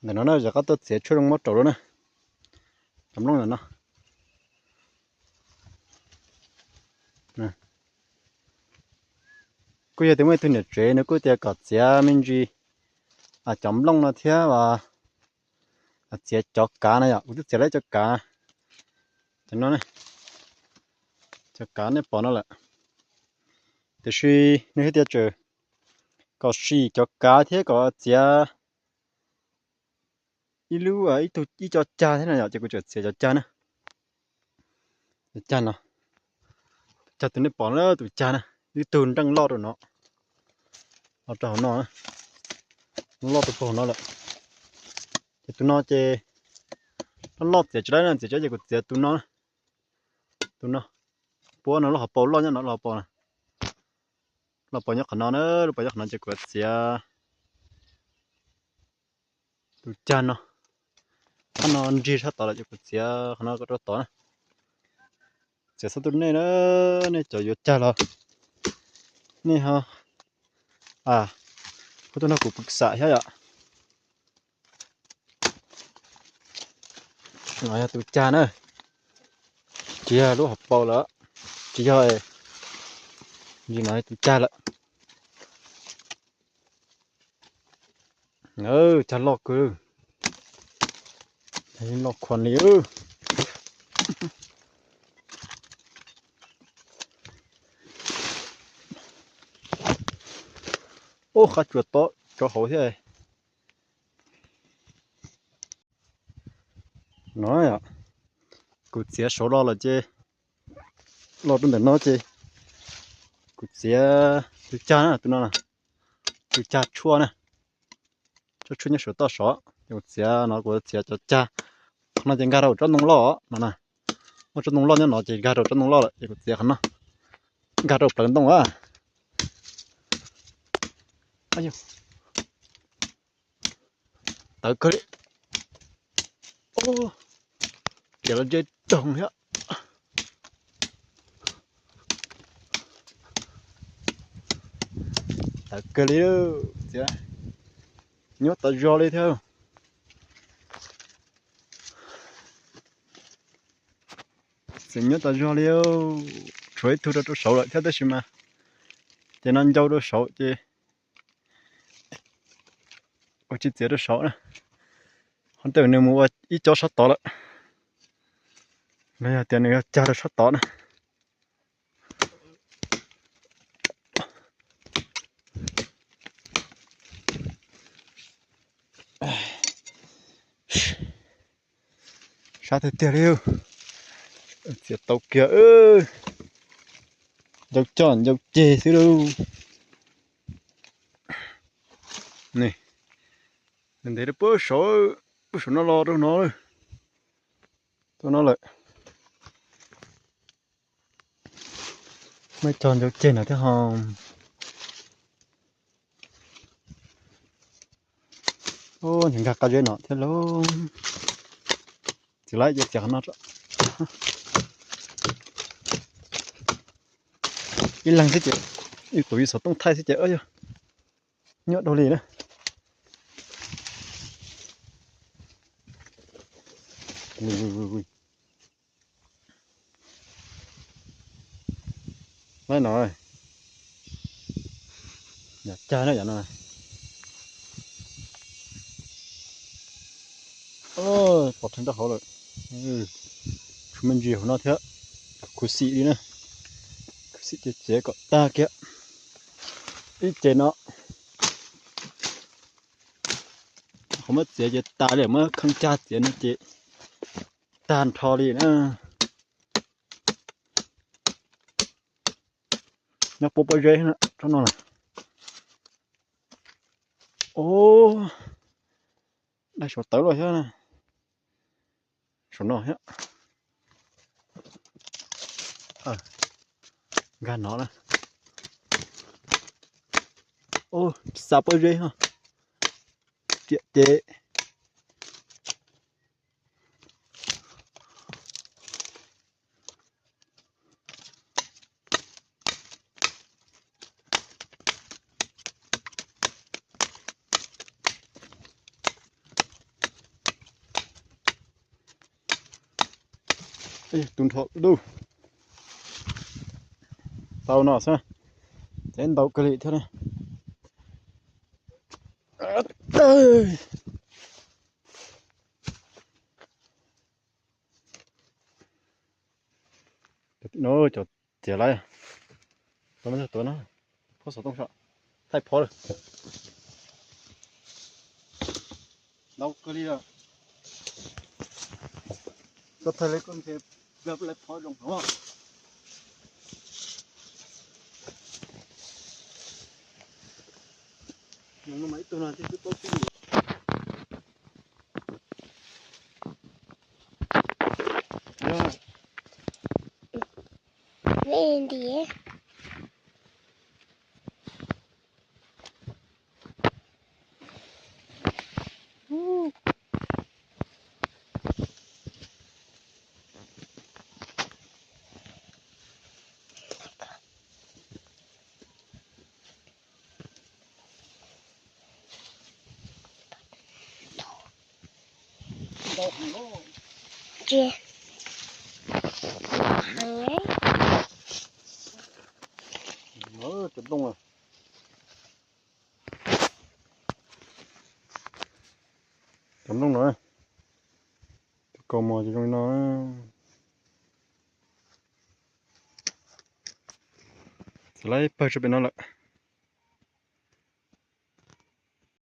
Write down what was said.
Ntawm no na, yog qab tuaj txiav tshuaj zoo muab rau lawm na. Cov nplooj ntawm no. Kuj yog tias muaj ib tug niam tsev nws kuj tias kom txiav me ntsis cov nplooj no thiab, txiav cov kav no yom, kuv twb txiav lawm cov kav. Cov no, cov kav nej pom no lawm. Tiam sis nws hais tias tseem kom sim cov kav thiab kom txiav ib lub, ib tug, ib co cag thiab no yom, ces kuv tseem txiav cov cag na. Cov cag no, cov cag tus nej pom na, tus cag na, ib tug nreej loj rau no, loj rau hauv no, loj rau puag hauv no lawm. Ces tus no ces loj loj txiav tsis laib no, txiav tsis laib ces kuv txiav tus no, tus no, puab no lub hauv paus loj nyob no, lub hauv paus, lub hauv paus nyob qhov no na, lub hauv paus nyob qhov no ces kuv txiav tus cag no. Qhov no nrig sab tod lawm ces kuv txiav qhov no rau tod na. Txiav xub tus nej na, nej cov yuav cag los nej ho, a, kuv tuaj nrog kuv pw xam thiab yom. No yog tus cag na, tsis yog lub hauv paus lawm, tsis yog, ntsis no yog tus cag lawm. Cag loj kawg, loj khuam li. Ub, qab tsuas tob rau hauv thiab. No, kuv txiav saud los lawm ces, los rau ntawm no ces kuv txiav tus cag na, tus no, tus cag tshuaj na. Tshuaj, tshuaj nyob saum toj saud ces kuv txiav no, kuv txiav cov cag. Qhov no ces nkag rau tsob ntoo loj no na. Muaj tsob ntoo loj nyob no ces nkag rau tsob ntoo loj lawm ces kuv txiav qhov no, nkag rau plawv ntoo a. Tawv kawg li. Ub, kiag los ntsej doog thiab. Tawv kawg li, txiav nyuaj tas zog li thiab. Txiav nyuaj tas zog li, tshuav ib tug rau rau saud lawm thiab tab sis mas ces no ncau rau saud ces ua tsis txiav rau saud na. Qhov ntawd nws mus ua ib co sab tod lawm, los yog tias nws yuav cag rau sab tod na. Sab tiag tiag li, txiav tau kiag, ncau coj ncau ceg xwb lauj. Ntev ntev rau puag saud, puag saum no los rau no, rau no lawm. Muaj cog ncau ceg no thiab ho. Ub, nws nkag qab zeb no thiab lauj. Txiav lawm ces txiav qhov no tso. Ib leeg xwb ces, ib tus ib xov tooj thaij xwb ces, yog nyuaj dhau li na. Lawm no, yam cag na yam no. Pov rheev rau hauv lawm. Tshuav me ntsis hauv no thiab. Khuv xim li na. Khuv xim ces txiav kom tag kiag. Ib ce no, qhov muab txiav ces tas li, muab kheej cag txiav no ces tag nrho li na. Nyob puab pob zeb tsob no lawm. Ub, dai saum tawv los thiab na. Saum no thiab. Nkag no na. Ub, xa pob zeb ho. Riam ces. Tus nrho dub. Tau no xwb. Ces ntau kawg li thiab na. No cov tiav lawm. Tau no tuav no. Phob xov tooj saib. Thaij phob lawm. Ntau kawg li lawm. Tau thaij li koj ntshe peb lawv phob zoo no. Nws no mas ib tug no twb paub tib lus. Ntiav. Tsis heev. Cov nplooj no, cov nplooj no, tus kaus mos ces zoo li no. Txawm lawv pawg tso pem no lawm.